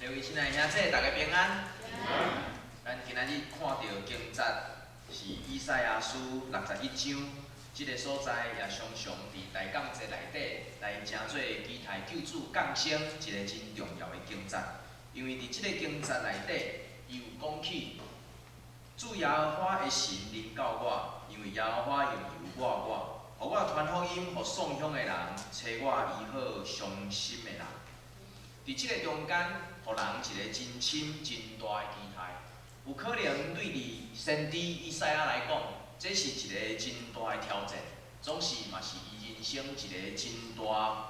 各位親愛兄弟，大家平安。咱今仔日看著經節是以賽亞書六十一章，這个所在也常常佇大降節內底來成做期待救主降生一个真重要的經節。因為佇這个經節內底，伊有講起主耶和華的神臨到我，因為耶和華用油抹我，予我傳福音予喪鄉的人，揣我醫好傷心的人。佇這个中間，予人一个真深真大的期待。有可能對佇先知以賽亞來講，這是一个真大的挑戰，總是嘛是伊人生一个真大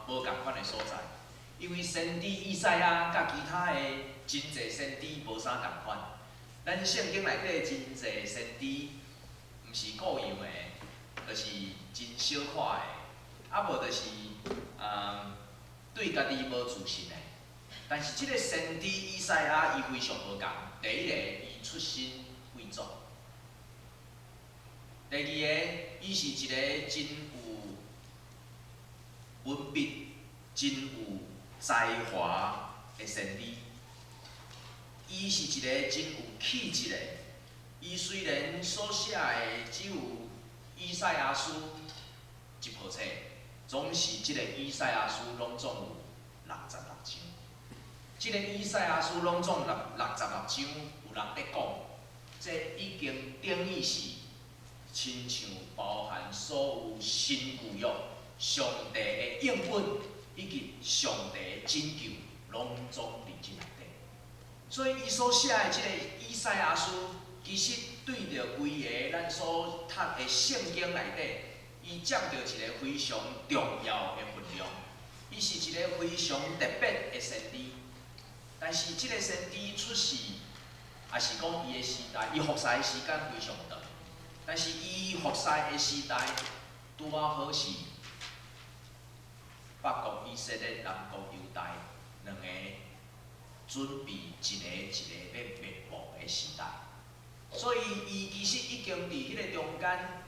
無仝款的所在。因為先知以賽亞佮其他的真濟先知無啥仝款。咱聖經內底真濟先知，毋是故樣的，就是真小看的，啊無就是對家己無自信的。但是這个先知以賽亞，伊非常無仝。第一个，伊出身貴族；第二个，伊是一个真有文筆、真有才華的先知。伊是一个真有氣質的。伊雖然所寫的只有以賽亞書一部冊，總是這个以賽亞書攏總有六十六章。這个以賽亞書攏總六十六章，有人佇講，這已經等於是親像包含所有新舊約上帝的應允以及上帝的拯救，攏總佇這內底。所以，伊所寫的這个以賽亞書，其實對著規个咱所讀的聖經內底，伊佔著一個非常重要的分量。伊是一个非常特別的先知。但是，這个先知出世，也是講伊的時代，伊服侍的時間非常長。但是，伊服侍的時代，拄仔好是北國以色列、南國猶大兩个準備一個一個欲滅亡的時代。所以，伊其實已經佇彼个中間，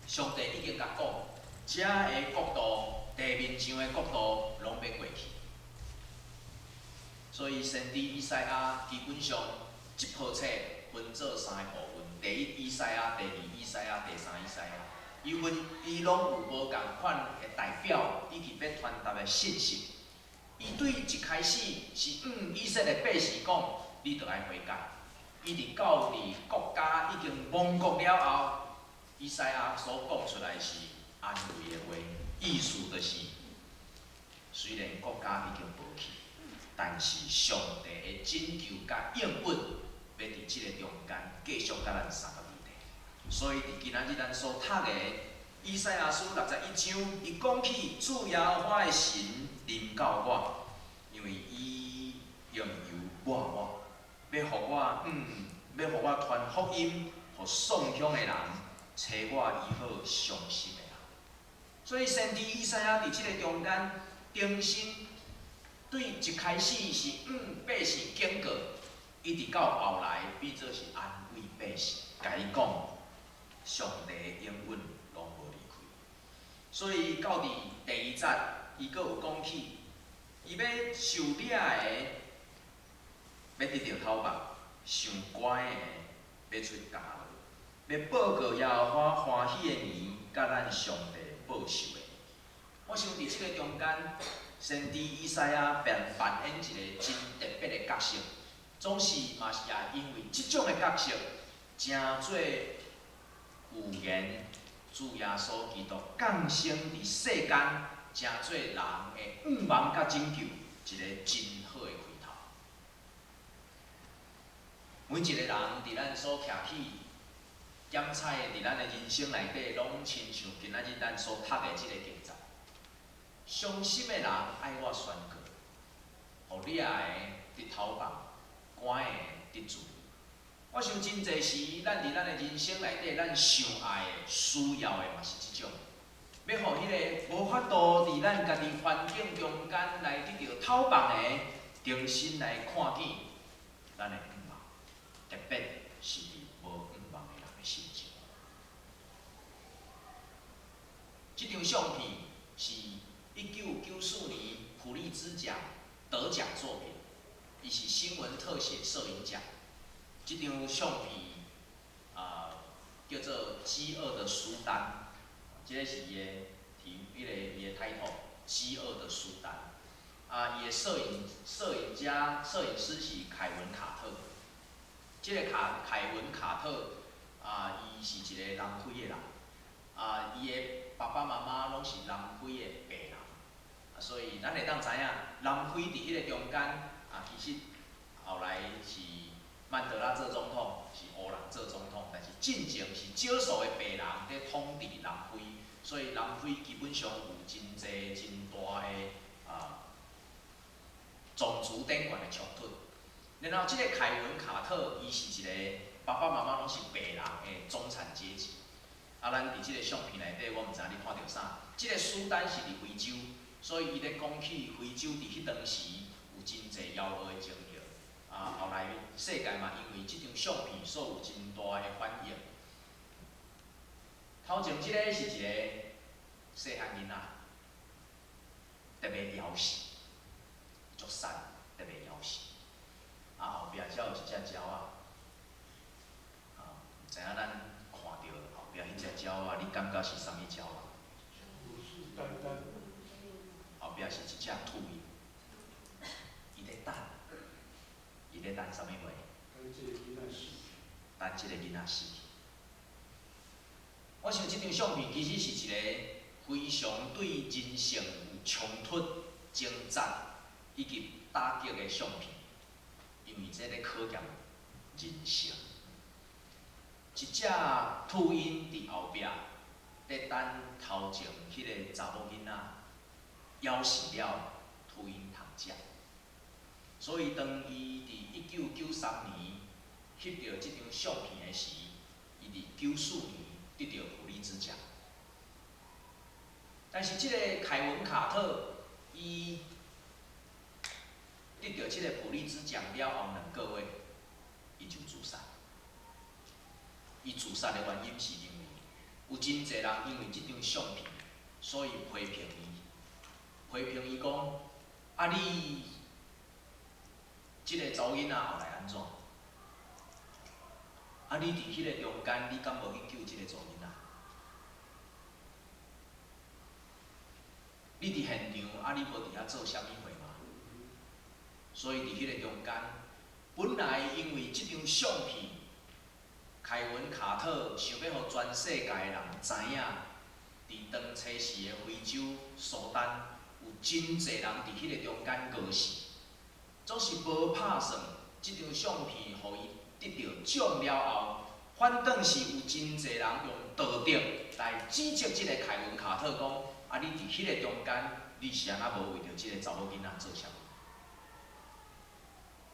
上帝已經共講，遮个國度，地面上的國度，攏欲過去。所以，先知以賽亞基本上這部冊分做三个部分：第一以賽亞、第二以賽亞、第三以賽亞。伊分伊攏有無仝款的代表，以及欲傳達的信息。伊對一開始是向以色列百姓講，你著愛悔改。一直到佇國家已經亡國了後，以賽亞所講出來是安慰的話，意思就是，雖然國家已經無去，但是上帝的拯救佮應允，欲佇這个中間繼續佮咱相仝佇咧。所以佇今仔日咱所讀的以賽亞書六十一章，伊講起主耶和華的神臨到我，因為伊用油抹我，欲予我傳福音，予喪鄉的人，揣我醫好傷心的人。所以先知以賽亞佇這个中間，重新對一開始是向百姓警告，一直到後來變做是安慰百姓，共伊講上帝的應允攏無離開。所以到佇第二節，伊閣有講起，伊欲受掠的，欲得著頭目；受關的，欲出監牢，欲報告耶和華歡喜的年，佮咱上帝報仇的。我想佇這个中間，先知以賽亞便扮演一个真特別的角色，總是嘛是也因為這種的角色，成做預言主耶穌基督降生佇世間，成做人的願望佮拯救一個真好的開頭。每一個人佇咱所徛起檢採的，佇咱的人生內底，攏親像今仔日咱所讀的這个經節。傷心的人愛我宣告，予掠的得頭目，關的得自由。我想真濟時，咱佇咱的人生內底，咱想愛的、需要的嘛是這種，欲予彼个無法度佇咱家己環境中間來得著頭目的，重新來看見咱的願望，特別是佇無願望的人的心情。這張相片是1994年普利茲獎得獎作品，伊是收新聞特寫攝影獎。這張相片啊，叫做《飢餓的蘇丹》，這个是伊的題，彼个伊的 title，《飢餓的蘇丹》。啊，伊的攝影家、攝影師是凱文卡特。這个凱文卡特啊，伊是一个南非的人。啊，伊的爸爸媽媽攏是南非的白人。啊，所以咱會當知影，南非佇彼个中間啊，其實後來是曼德拉做總統，是黑人做總統，但是進前是少數的白人佇統治南非，所以南非基本上有真濟真大的種族頂懸的衝突。然後，這個凱文卡特，伊是一個爸爸媽媽攏是白人的中產階級。啊，咱佇這个相片內底，我毋知影你看著啥。這個蘇丹是佇非洲，所以伊咧講起非洲佇彼當時有真濟枵餓的情形。啊，後來世界嘛，因為這張相片所有真大的反應。頭前這个是一个細漢囡仔，特別枵死，足瘦，特別枵死。啊，後壁才有一隻鳥仔，啊，毋知影咱看著後壁彼隻鳥仔，你感覺是啥物鳥仔？虎視眈眈。後壁是一隻禿鷹，伊咧等，伊咧等啥物貨？等這個囡仔死。等這個囡仔死。我想這張相片其實是一個非常對人性有衝突、掙扎以及打擊的相片，因為這咧考驗人性。一隻禿鷹佇後壁，佇等頭前彼个查某囡仔枵死了，禿鷹通食。所以當伊佇1993年翕著這張相片的時，伊佇94年得著普利茲獎。但是這個凱文卡特，伊得著這个普利茲獎了後2個月，伊就自殺。伊自殺的原因是因為有真濟人因為這張相片，所以批評伊，批評伊講：啊你這个查某囡仔後來按怎？啊你佇彼个中間，你敢無去救這个查某囡仔？你佇現場，啊你無佇遐做啥物貨嗎？所以佇彼个中間，本來因為這張相片，凱文卡特想欲予全世界的人知影，佇當初時的非洲蘇丹有真濟人佇彼個中間餓死，總是無拍算這張相片予伊得著獎了後，反轉是有真濟人用道德來指責這個凱文卡特講：啊，你佇彼个中間，你是按怎無為著這个查某囡仔做啥物？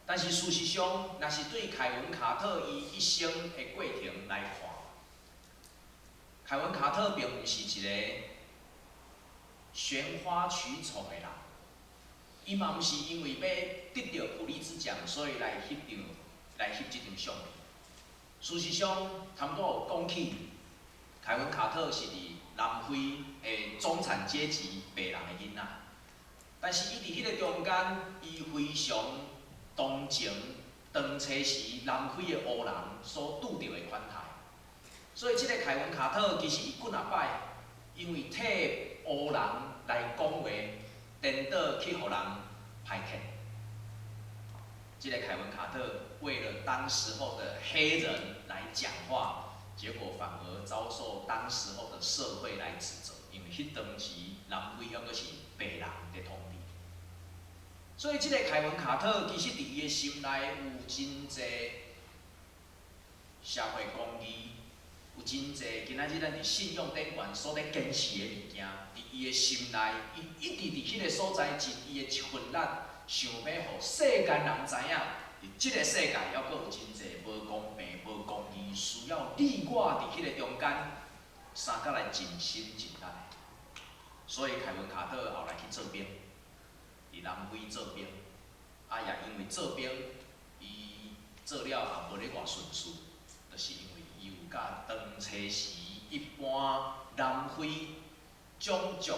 但是事實上，若是對凱文卡特伊一生的過程來看，凱文卡特並毋是一個萱花取寵的人，伊嘛毋是因為欲得著普利茲獎，所以來翕這張相片。事實上，頭拄有講起，凱文卡特是佇南非的中產階級白人的囡仔，但是伊佇彼個中間，伊非常同情當初時南非的黑人所拄著的款待，所以這个凱文卡特其實伊幾若擺，因為替黑人來講話，顛倒去予人排斥。這个凱文卡特為了當時候的黑人來講話，結果反而遭受當時候的社會來指責，因為彼當時南非猶閣是白人佇統治。所以，這个凱文卡特其實佇伊的心內有真濟社會公義，有真濟今仔日咱佇信仰頂懸所咧堅持的物件，佇伊的心內，伊一直佇彼个所在盡伊的一份力，想欲予世間人知影，佇這个世界猶閣有真濟無公平、無公義，需要你我佇彼个中間相佮來盡心盡力。所以，凱文卡特後來去做兵。佇南非做兵，啊也因為做兵，伊做了也無咧偌順遂，就是因為伊有佮當初時一般南非種族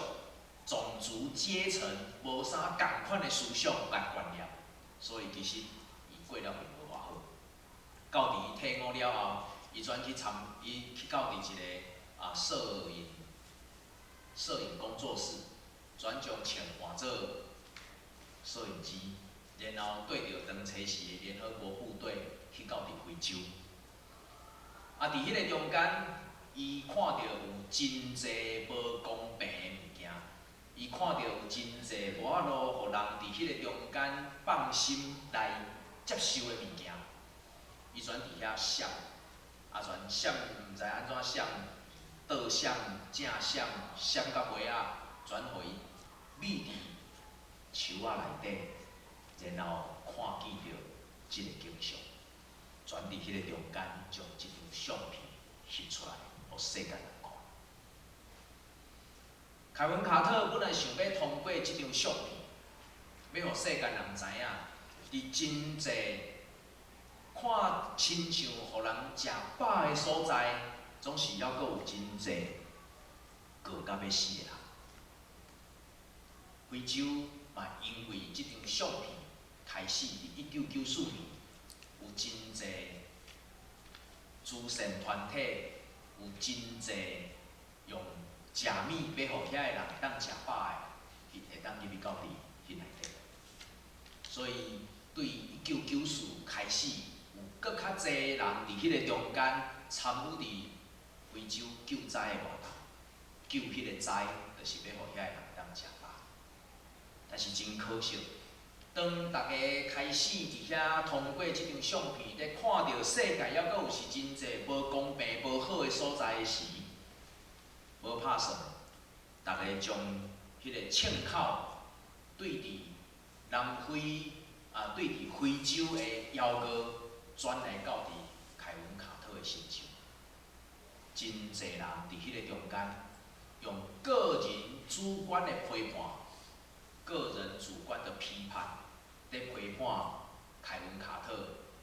種族階層無啥仝款的思想佮觀念，所以其實伊過了並無偌好。到佇伊退伍了後，伊轉去參，伊去到佇一个攝影工作室，轉將穿換做攝影機，然後綴著當初時的聯合國部隊去到佇非洲。啊，佇彼个中間，伊看著有真濟無公平的物件，伊看著有真濟無法度予人佇彼个中間放心來接受的物件，伊轉佇遐閃，啊轉閃，毋知按怎閃，倒閃、正閃，閃到尾仔，轉予伊覕佇樹仔內底，然後看見著這个景象，轉佇彼个中間將這張相片翕出來，予世界人看。凱文卡特本來想欲通過這張相片，欲予世間人知影，佇真濟看親像予人食飽的所在，總是猶閣有真濟餓甲欲死的人。非洲嘛，因為這張相片開始，佇1994年有真濟慈善團體，有真濟用食物欲予遐個人會當食飽的，伊會當入去到佇彼內底。所以對1994開始，有閣較濟人佇彼个中間參與佇非洲救災的活動，救彼个災，就是欲予遐個人會當食飽。但是真可惜，當逐家開始佇遐通過這張相片，咧看著世界猶閣有是真濟無公平、無好的所在時，無拍算，逐家將彼个槍口對佇南非啊，對佇非洲的枵餓轉來到佇凱文卡特的身上。真濟人佇彼个中間，用個人主觀的批判、個人主觀的批判，佇批判凱文卡特，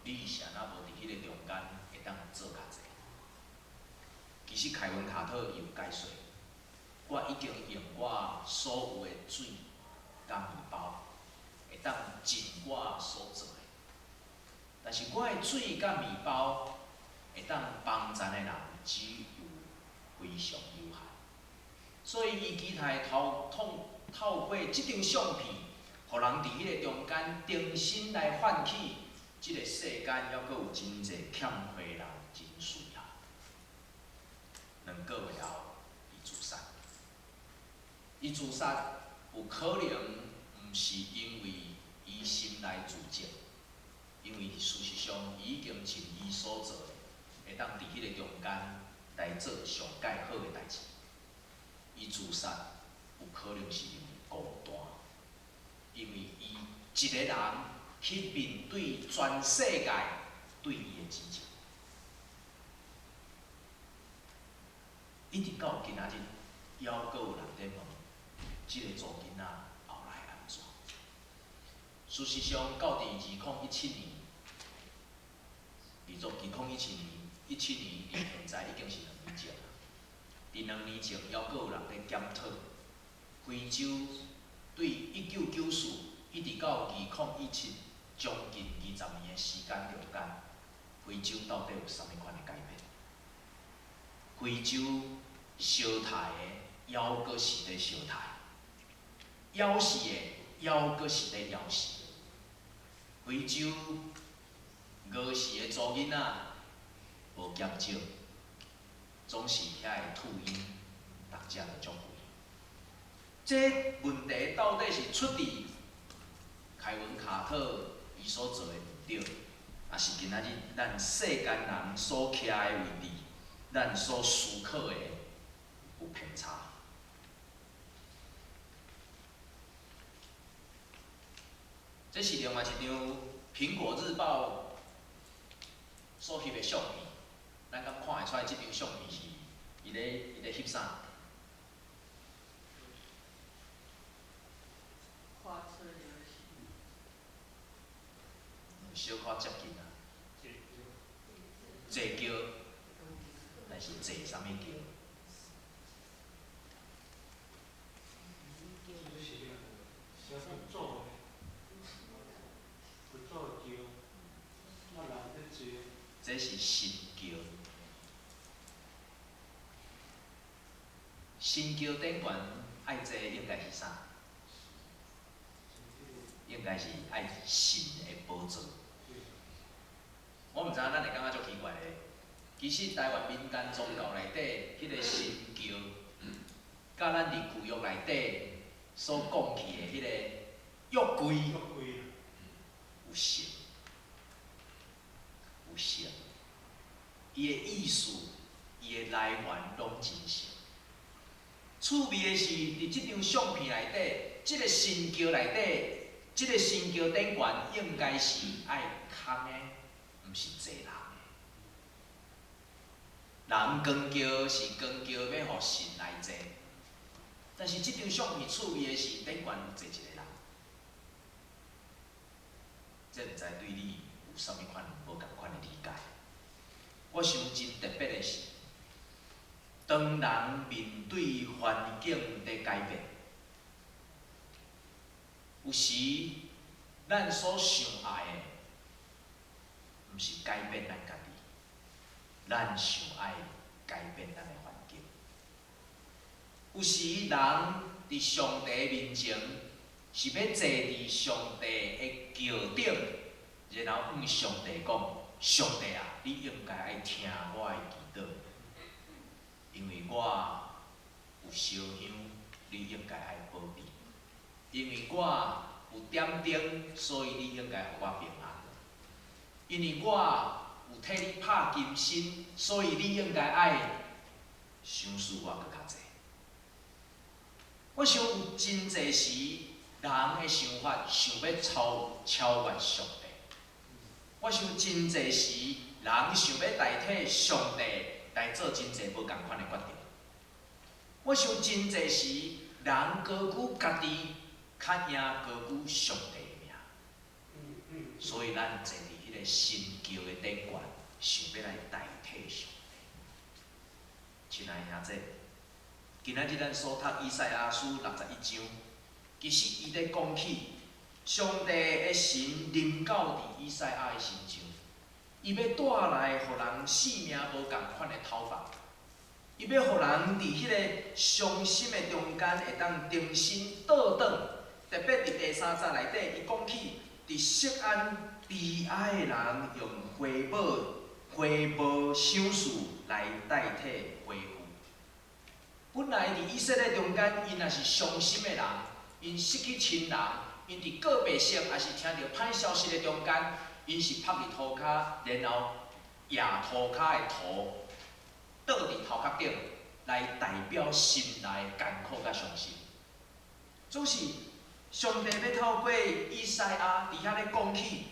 你是按怎無佇彼个中間會當做較濟？其實凱文卡特伊有解說，我已經用我所有的水佮麵包，會當盡我所做的，但是我的水佮麵包會當幫贊的人只有非常有限，所以伊期待透過這張相片，予人佇彼個中間重新來喚起這个世間猶閣有真濟欠缺人真需要。2個月後，伊自殺。伊自殺有可能毋是因為伊心內自責，因為事實上伊已經盡伊所做的，會當佇彼个中間來做上蓋好的代誌。伊自殺有可能是因為孤單，因為伊一个人去面對全世界對伊的指責。一直到今仔日，猶閣有人佇問，這个查某囡仔後來按怎？事實上，到佇2017年，2017年，17年佇現在已經是兩年前啦。佇兩年前，猶閣有人佇檢討非洲對1994一直到2017，將近20年的時間中間，非洲到底有啥物款的改變？非洲相刣的，猶閣是咧相刣；枵死的，猶閣是咧枵死。非洲餓死的查某囡仔無減少，總是遐个禿鷹，逐隻都足肥。這問題到底是出佇凱文卡特伊所做的毋對，抑是今仔日咱世間人所徛的位置，咱所思考的有偏差？這是另外一張《蘋果日報》所翕的相片，咱敢看會出來這張相片是伊咧翕啥？小可接近啊，坐轎，但是坐啥物轎？這是神轎。神轎頂懸愛坐應該是啥？應該是愛神的寶座。我毋知影咱會感覺足奇怪咧。其實台灣民間宗教內底彼個神轎，佮咱佇舊約內底所講起的彼個約櫃有像，有像，伊的意思，伊的來源攏真像。趣味的是，佇這張相片內底，這個神轎內底，這個神轎頂懸應該是愛空的，毋是坐人的。人扛轎是扛轎欲予神來坐，但是這張相片趣味的是頂懸有坐一個人。這毋知對你有啥物款無仝款的理解？我想真特別的是，當人面對環境佇改變，有時咱所想愛的，毋是改變咱家己，咱想愛改變咱的環境。有時人佇上帝面前是欲坐佇上帝的轎頂，然後向上帝講：上帝啊，你應該愛聽我的祈禱，因為我有燒香，你應該愛保庇；因為我有點燈，所以你應該予我平安；因為我有替你拍金身，所以你應該愛賞賜我閣較濟。我想有真濟時，人的想法想欲超越上帝。我想真濟時，人想欲代替上帝來做真濟無仝款的決定。我想真濟時，人高舉家己，較贏高舉上帝的名。所以咱坐佇彼個神轎的頂懸，想欲來代替上帝。親愛的兄弟，今仔日咱所讀以賽亞書61章，其實伊咧講起上帝的神臨到佇以賽亞的身上，伊欲帶來予人性命無仝款的討伐，伊欲予人佇彼個傷心的中間會當重新倒轉。特別佇第三節內底，伊講起佇錫安悲哀的人用花帽、花帽賞賜來代替花束。本來佇以色列中間，𪜶若是傷心的人，𪜶失去親人，𪜶佇告別式，抑是聽著歹消息的中間，𪜶是趴佇塗跤，然後掖塗跤的塗倒佇頭殼頂，來代表心內艱苦佮傷心。總是上帝欲透過以賽亞佇遐咧講起，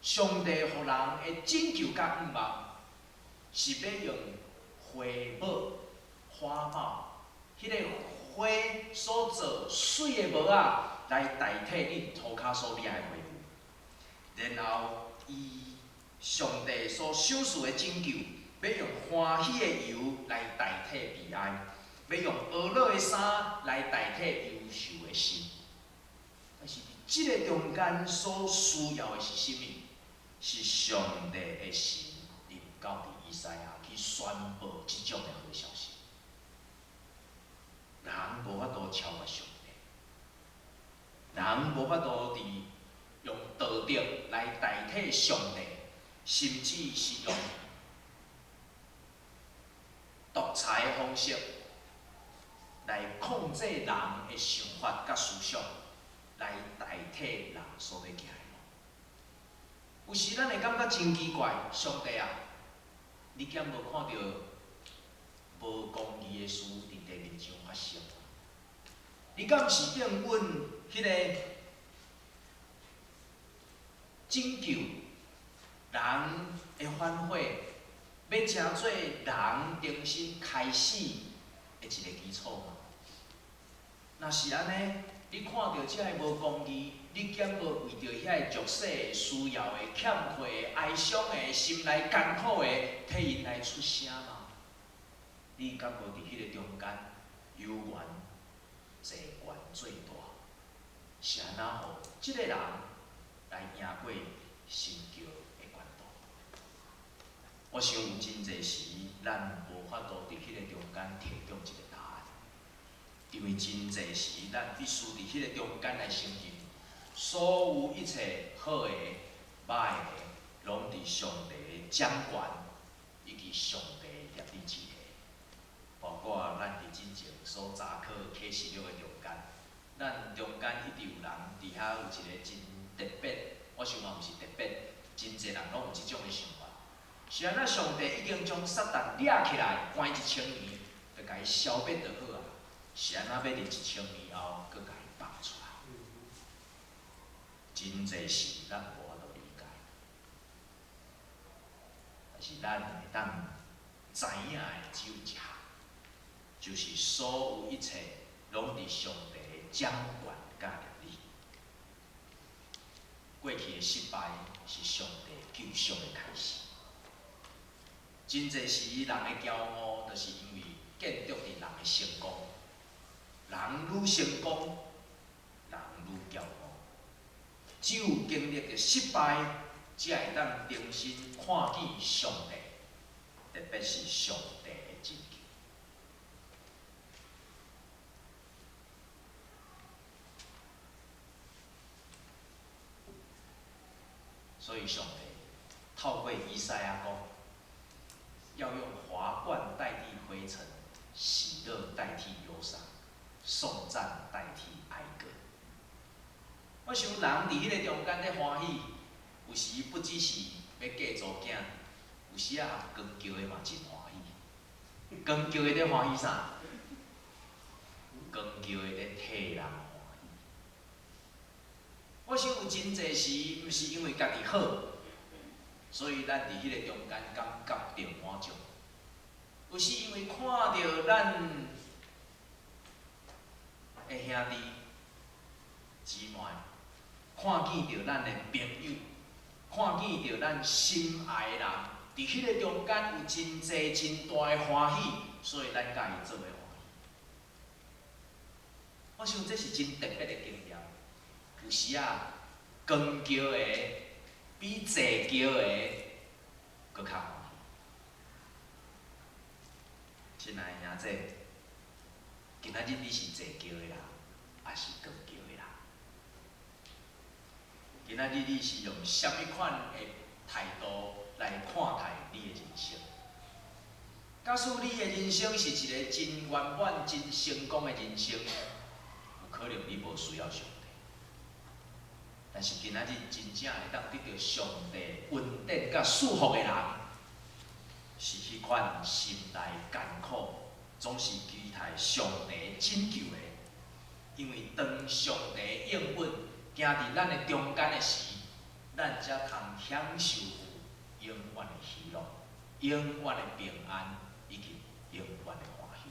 上帝予人的拯救佮盼望，是欲用花帽、花帽，彼個花所做媠的帽仔來代替恁塗跤所領的花束。然後，伊上帝所賞賜的拯救，欲用歡喜的油來代替悲哀，欲用哀樂的衫來代替憂愁的心。但是佇這个中間所需要的是啥物？是上帝的神臨到佇以賽亞去宣布這種的好消息。人無法度超越上帝，人無法度佇用道德來代替上帝，甚至是用獨裁的方式來控制人的想法佮思想，來代替人所欲行的路。有時咱會感覺真奇怪，上帝啊，你敢無看著無公義的事佇地面上發生？你敢毋是應允彼個拯救人的反悔，欲成做人重新開始的一個基礎嗎？若是按呢，你看著遮个無公義，你敢無為著遐个弱勢的、需要的、欠缺的、哀傷的、心內艱苦的，替𪜶來出聲嗎？你敢無佇彼个中間有緣坐懸做大？是按怎予這个人來贏過神轎的懸度？我想有真濟時，咱無法度佇彼個中間提供一個答案，因為真濟時，咱必須佇彼個中間來承認，所有一切好的、歹的，攏佇上帝掌權以及上帝協力之下。包括咱佇進前所查考啟示錄的中間，咱中間一直有人佇遐有一個真特別，我想嘛毋是特別，真濟人攏有這種的想法。是按怎上帝已經將撒旦掠起來，關一千年，就共伊消滅就好啊。是按怎欲佇一千年後，閣共伊放出來？真濟事咱無法度理解，但是咱會當知影的只有一項，就是所有一切攏佇上帝掌權佮協力。過去的失敗是上帝救贖的開始。真濟時人的驕傲，就是因為建築佇人的成功。人愈成功，人愈驕傲。只有經歷著失敗，才會當重新看見上帝，特別是上帝的拯救。所以上帝透過以賽亞講，要用華冠代替灰塵，喜樂代替憂傷，頌讚代替哀歌。我想人佇彼个中間咧歡喜，有時不只是欲嫁查某囝，有時仔扛轎的嘛真歡喜。扛轎的咧歡喜啥？扛轎的咧替人歡喜。我想有真濟時，毋是因為家己好，所以咱佇彼个中間感覺著滿足。有時因為看著咱的兄弟姊妹，看見著咱的朋友，看見著咱心愛的人，佇彼个中間有真濟真大的歡喜，所以咱佮伊做伙歡喜。我想這是真特別的經驗。有時啊，扛轎的比坐轎的閣較歡喜。親愛的兄弟，今仔日你是坐轎的人，抑是扛轎的人？今仔日你是用啥物款的態度來看待你的人生？假使你的人生是一个真圓滿、真成功的人生，有可能你無需要上帝。但是今仔日真正會當得著上帝恩典佮祝福的人，是彼款心內艱苦，總是期待上帝拯救的。因為當上帝應允行佇咱的中間的時，咱才通享受永遠的喜樂、永遠的平安以及永遠的歡喜。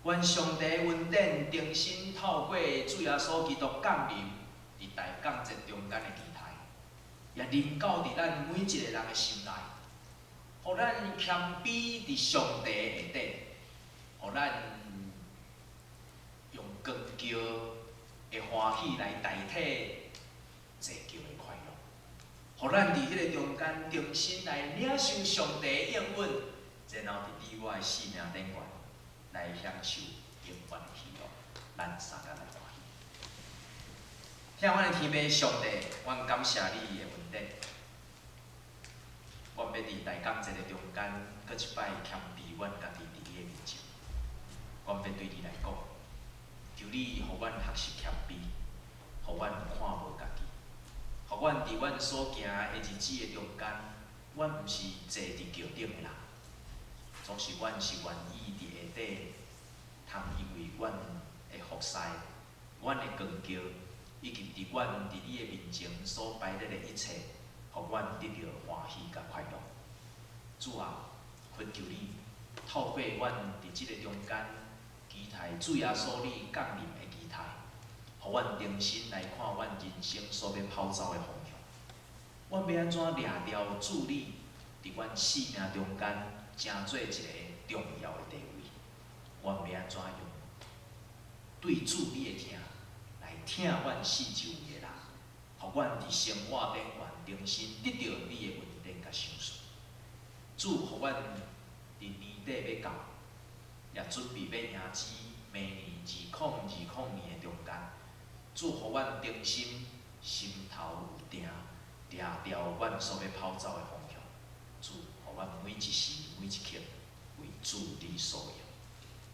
願上帝恩典重新透過主耶穌基督降臨佇大降節中間的期待，也臨到佇咱每一个人的心內，予咱謙卑佇上帝下底，予咱用扛轎的歡喜來代替坐轎的快樂，予咱佇彼个中間重新來領受上帝的應允，然後佇你我的生命頂懸來享受永遠的喜樂。咱三工來歡喜。向阮的天父上帝，阮感謝你的恩典。阮欲佇大感節的中間，閣一擺謙卑阮家己佇你的面前。阮欲對你來講，求你予阮學習謙卑，予阮看無家己，予阮佇阮所行的日子的中間，阮毋是坐佇轎頂的人，總是阮是願意佇下底，通因為阮的服侍、阮的扛轎，以及佇阮佇你的面前所擺設的一切，予阮得著歡喜佮快樂。主啊，懇求你透過阮佇這个中間期待主耶穌你降臨的期待，予阮重新來看阮人生所欲跑走的方向。阮欲按怎掠著主你佇阮生命中間成做一個重要的地位？阮欲按怎用對主你的疼來疼阮四周圍的人，予阮佇生活頂懸重新得著你的恩典佮賞賜。主，予阮佇年底欲到，也準備欲迎接明年2020年的中間。主，予阮定心，心頭有定，掠牢阮所欲跑走的方向。主，予阮每一時每一刻為主你所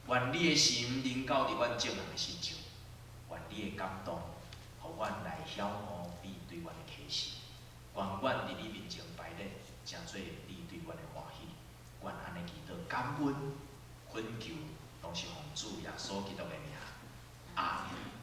用。願你的心臨到佇阮眾人的身上，願你的感動，予阮來曉悟你對阮的啟示。願阮佇你面前排列，成做你對阮的歡喜。願按呢祈禱感恩懇求，攏是奉主耶穌基督的名。阿門。